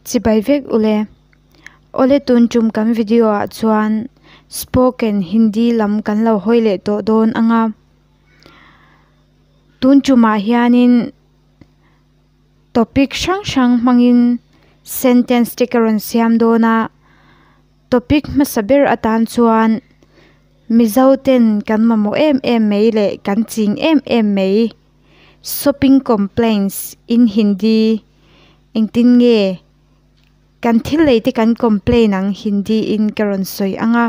Chibai vek ule. Awle tun tum kan video ah chuan spoken hindi lam kan lo hawi leh tawh dawn anga tun tumah hianin topic hrang hrang hmangin sentence te ka rawn siam dawn a topic hmasa ber atan chuan mizo ten kan mamawh em em mai leh kan ching em em mai shopping complaints in hindi engtin nge kan thil lei te kan complain ang hindi in ka rawn sawi ang a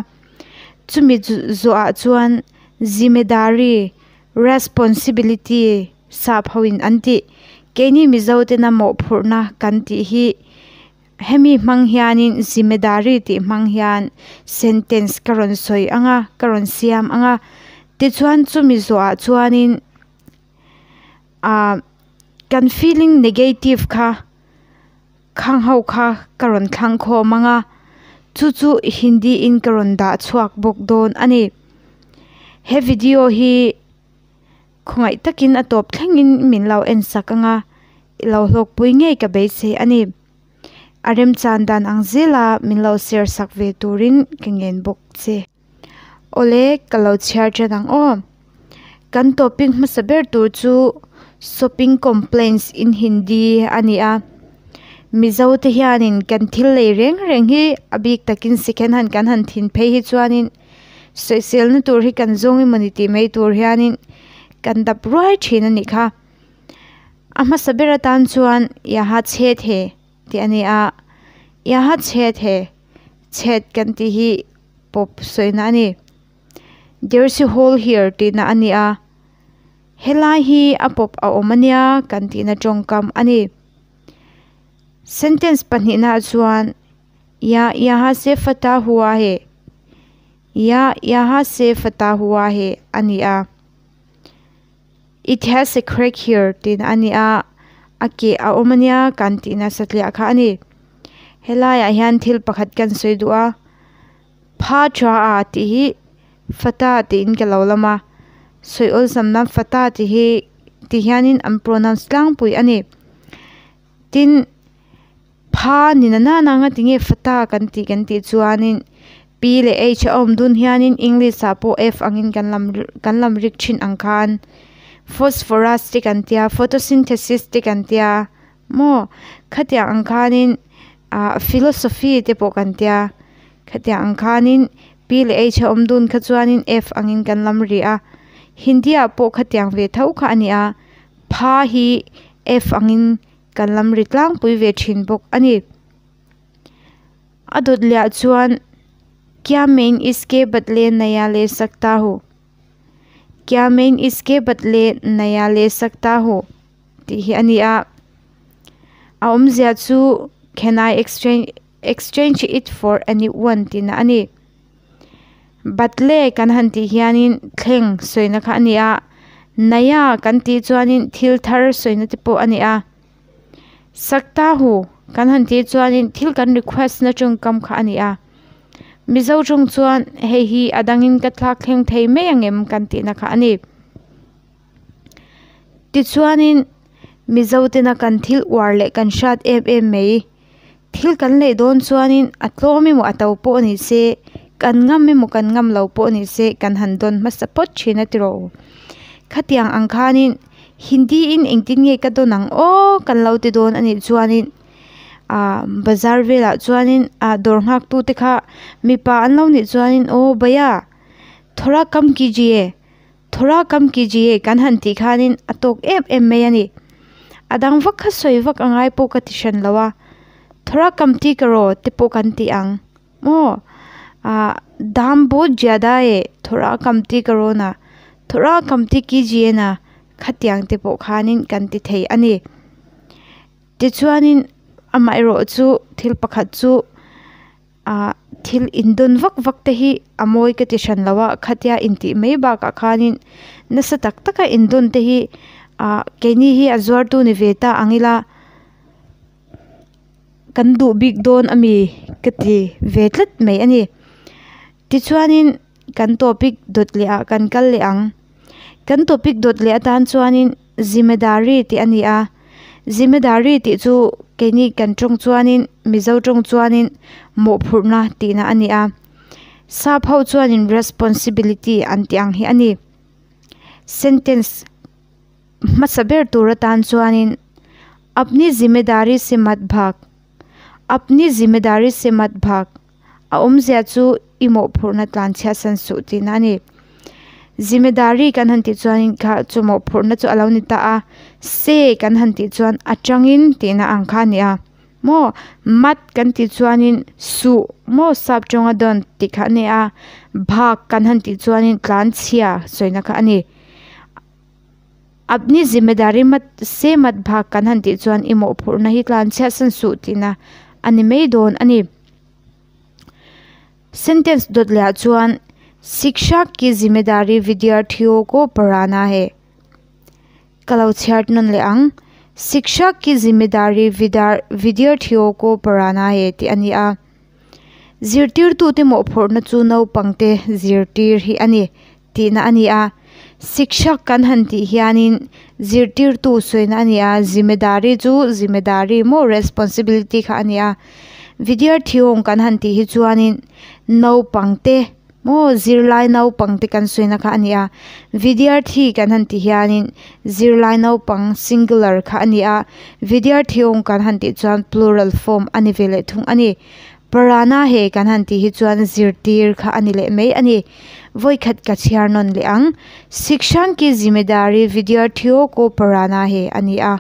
chumi zawhah chuan zimedari responsibility sap ho in an tih keini mizo tena mawhphurhna kan tih hi hemi hmang hianin zimedari tih hmang hian sentence ka rawn sawi ang a ka rawn siam ang a tichuan chumi zawhah chuanin ah kan feeling negative kha khang ho kha ka rawn thlang khawm ang a chu chu hindi in ka rawn dah chhuak bawk dawn a ni he video hi khawngaih takin a tawp thlengin min lo en sak ang a i lo hlawkpui ngei ka beisei a ni a remchan dan ang zela min lo share sak ve turin ka ngen bawk che. Awle ka lo chhiar tan ang aw. Kan topic hmasa ber tur chu shopping complaints in hindi a ni a. Mizo te hianin kan thil lei reng reng hi a bik takin second hand kan han thin phei hi chuanin sawiselna tur hi kan zawng emawni tih mai tur hianin kan dap ruai thin a nih kha. A hmasa ber atan chuan yaha chhet he tih a ni a yaha chhet he chhet kan tih hi pawp sawina a ni there is a hole here tihna a ni a helai hi a pawp a awm ania kan tihna tawngkam a ni sentence pahnihna ah chuan ya yaha se fata hua he ya yaha se fata hua he a ni a it has a crack here tihna a ni a a ke a awm ania kan tihna satliah kha a ni helaiah hian thil pakhat kan sawi duh a pha tha a tih hi fata tiin ka lo lam a sawi awlsam nan fata tih hi ti hianin an pronounce tlangpui a ni tin pha ni na nana anga tinge fata kan tih kan tih chuanin p leh h a awm dun hianin english ah pawh f angin kan lam kan lam rik thin ang khan phosphorus te kan tia photosynthesis te kan tia maw khatiang ang khanin ah philosophy te pawh kan tia khatiang ang khanin p leh h a awm dun kha chuanin f angin kan lam ri a hindi ah pawh khatiang ve tho kha a ni a pha hi f angin kan lam ri tlangpui ve thin bawk a ni a dawt leh ah chuan kya main iske badle naya le sakta hu kya main iske badle naya le sakta hu tih hi a ni a a awmzia chu can I exchange exchange it for a new one tihna a ni badle kan han tih hianin thleng sawina kha a ni a naya kan tih chuanin thil thar sawina te pawh a ni a sakta hu kan han tih chuanin thil kan request na tawngkam kha a ni a mizo tawng chuan hei hi a dangin ka thlak thleng thei mai angem kan tihna kha a ni tichuanin mizo tena kan thil uar leh kan hriat em em mai thil kan lei dawn chuanin a tlawm emaw a to pawh ni se kan ngam emaw kan ngam lo pawh ni se kan han dawn hmasa phawt thin a tiraw khatiang ang khanin hindi in engtin nge ka dawn ang aw kan lo ti dawn anih chuanin ah bazar velah chuanin ah dawr nghak tu te kha mipa an lo nih chuanin aw bhaiya thora kam kijiye thora kam kijiye kan han tih khanin a tawk em em mai a ni a dang vak kha sawi vak a ngai pawh ka ti hran lo a thora kam ti karo te pawh kan ti ang maw ah dam bahut jyada hai thora kam ti karo na thora kam ti kijiye na khatiang te pawh khanin kan ti thei a ni tichuanin amaherawh chu thil pakhat chu ah thil indawn vak vak te hi a mawi ka ti hran lo a khatia intih mai bakah khanin nasa tak taka indawn te hi ah keini hi a zuar tu ni ve ta ang ila kan duh bik dawn ami ka ti ve tlat mai a ni tichuanin kan topic dawt leh ah kan kal leh ang kan topic dawt leh atan chuanin zimedari tih a ni a zimedari tih chu. Keini kan tawng chuanin Mizo tawng chuanin mawhphurhna tihna a ni a. Sap ho chuanin responsibility an tih ang hi a ni. Sentence hmasa ber tur atan chuanin Apni zimedari se mat bhag, Apni zimedari se mat bhag a awmzia chu i mawhphurhna tlan chhiatsan suh tihna a ni. Zimedari kan han tih chuanin kha chu mawhphurhna chu a lo ni ta a, se kan han tih chuan atangin tihna ang kha a ni a. Maw mat kan tih chuanin suh maw sap tawnga dawn tih kha a ni a, bhag kan han tih chuanin tlan chhia sawina kha a ni. Apni zimedari mat se mat bhag kan han tih chuan i mawhphurhna hi tlan chhiatsan suh tihna a ni mai dawn a ni. Sentence dawt leh ah chuan Shikshak ki zimedari vidyarthiyo ko padhana hai. Ka lo chhiar nawn leh ang. Shikshak ki zimedari vidyarthiyo ko padhana hai tih a ni a. Zirtirtute mawhphurhna chu naupangte zirtir hi a ni tihna a ni a. Shikshak kan han tih hianin zirtirtu sawina a ni a, zimedari chu zimedari maw responsibility kha a ni a. Vidyarthiawng kan han tih hi chuanin naupangte maw zirlai naupangte kan sawina kha a ni a. Vidyarthi kan han tih hianin zirlai naupang singular kha a ni a, Vidyarthiawng kan han tih chuan plural form a ni ve leh thung a ni. Parana he kan han tih hi chuan zirtir kha a ni leh mai a ni. Vawikhat ka chhiar nawn leh ang. Shikshan ki zimedari vidyarthiyo ko parana he a ni a.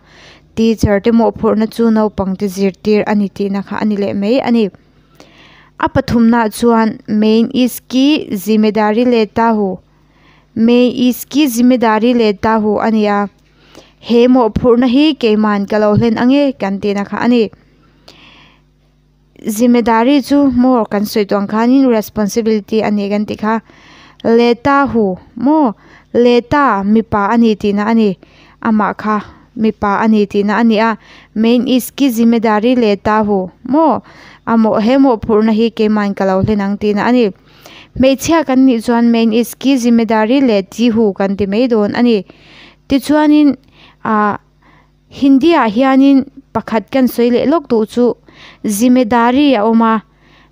Teacher te mawhphurhna chu naupangte zirtir a ni tihna kha a ni leh mai a ni. A pathumnaah chuan Main iski zimedari leta hu, Main iski zimedari leta hu a ni a. He mawhphurhna hi keiman ka lo hlen ange kan tihna kha a ni. Zimedari chu maw kan sawi tawh ang khanin responsibility a ni kan tih kha. Leta hu maw leta mipa a ni tihna a ni. Amah kha mipa a ni tihna a ni a. Main iski zimedari leta hu maw a mawh he mawhphurhna hi keiman ka lo hlen ang tihna a ni. Hmeichhia kan nih chuan main iski zimedari leti hu kan ti mai dawn a ni. Tichuanin ah. Hindi ah hianin pakhat kan sawi leh lawk duh chu zimedari a awm a,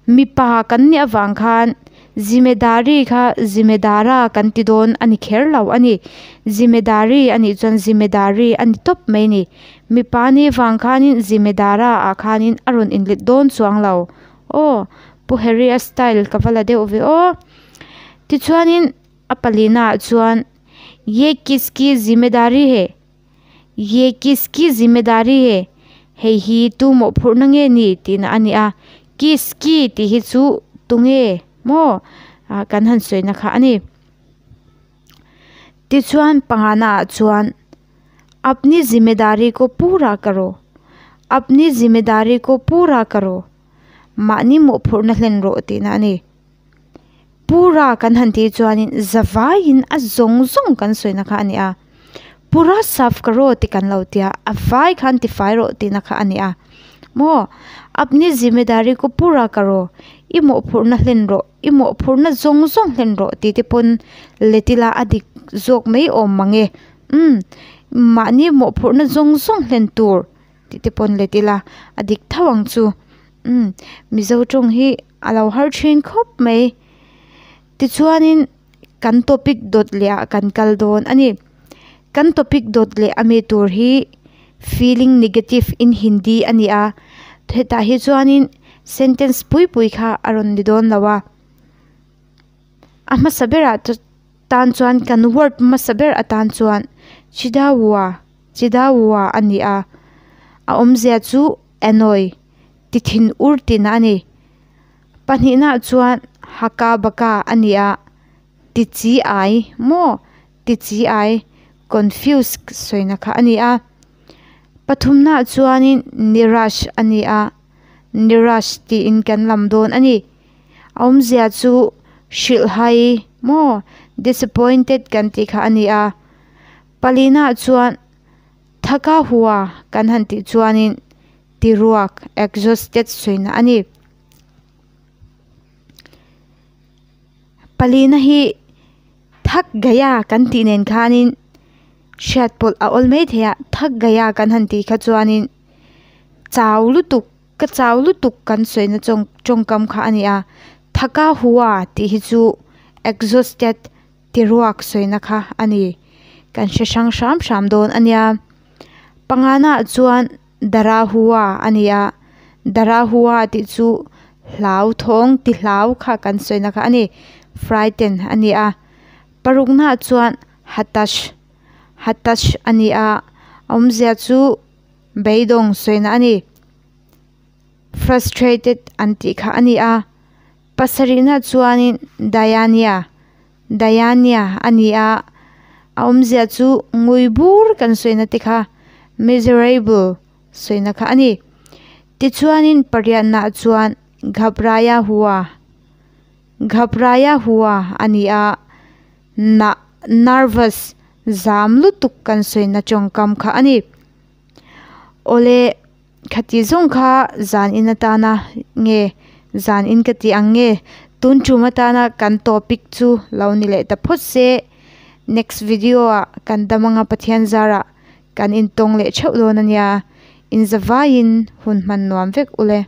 mipa kan nih avang khan zimedari kha zimedara kan ti dawn a ni kher lo a ni. Zimedari a nih chuan zimedari a ni tawp mai a ni. Mipa nih vang khanin zimedara ah khanin a rawn inlet dawn chuang lo. Aw Pu Harry a style ka va la deuh ve aw. Tichuanin a palina ah chuan Ye kiski zimedari hai? Ye kiski zimedari he? Hei hi tu mawhphurhna nge ni tihna a ni a, kiski tih hi chu tunge maw kan han sawina kha a ni. Tichuan pangana ah chuan Apni zimedari ko pura karo, Apni zimedari ko pura karo, mahni mawhphurhna hlen rawh tihna a ni. Pura kan han tih chuanin zavaiin a zawng zawng kan sawina kha a ni a, Pura saf karo tih kan lo tia, a vai khan ti fai rawh tihna kha a ni a. Maw? Apni zimedari ko pura karo, i mawhphurhna hlen rawh, i mawhphurhna zawng zawng hlen rawh tih te pawn let ila a dik zawk mai awm mang e. Umm, mahni mawhphurhna zawng zawng hlen tur tih te pawn let ila a dik tho ang chu. Umm, Mizo tawng hi a lo har thin khawp mai. Tichuanin kan topic dawt leh ah kan kal dawn a ni. Kan topic dawt leh a mi tur hi feeling negative in Hindi a ni a, hetah hi chuanin sentence pui pui kha a rawn ni dawn lo a. A hmasa berah tan chuan kan word hmasa ber atan chuan Chidawa, Chidawa a ni a, a awmzia chu annoy, ti thin ur tihna a ni. Pahnihnaah chuan haka baka a ni a, ti chi ai maw ti chi ai, confuse sawina kha a ni a. Pathumnaah chuanin nirash a ni a, nirash tiin kan lam dawn a ni. A awmzia chu hrilhhai maw disappointed kan tih kha a ni a. Palinaah chuan thaka hua kan han tih chuanin ti ruak, exhausted sawina a ni. Palina hi thak gaya kan tih nen khanin hriat pawlh a awl mai thei a, thak gaya kan han tih kha chuanin. Chau lutuk, ka chau lutuk kan sawina tawng tawngkam kha a ni a, thaka hua tih hi chu exhausted ti ruak sawina kha a ni. Kan hre hrang hram hram dawn a nia. Pangana ah chuan dara hua a ni a, dara hua tih chu hlau thawng ti hlau kha kan sawina kha a ni, frighten a ni a. Parukna ah chuan hatash hatash a ni a, awmzia chu beidawng sawina a ni. Frustrated an tih kha a ni a, pasarihna chuanin Dayania Dayania a ni a, a awmzia chu ngui bur kan sawina te kha miserable sawina kha a ni. Tichuanin pariatna chuan Ghabraya hua Ghabraya hua a ni a, na nervous zam lutuk kan sawina tawngkam kha a ni. Awle. Khati zawng kha zan in atana nge zan in ka tih ang nge tun tum atana kan topic chu lo ni leh ta phawt se next video ah kan dam anga Pathian zarah kan intawng leh theuh dawn ania inzavaiin hun hman nuam vek ule.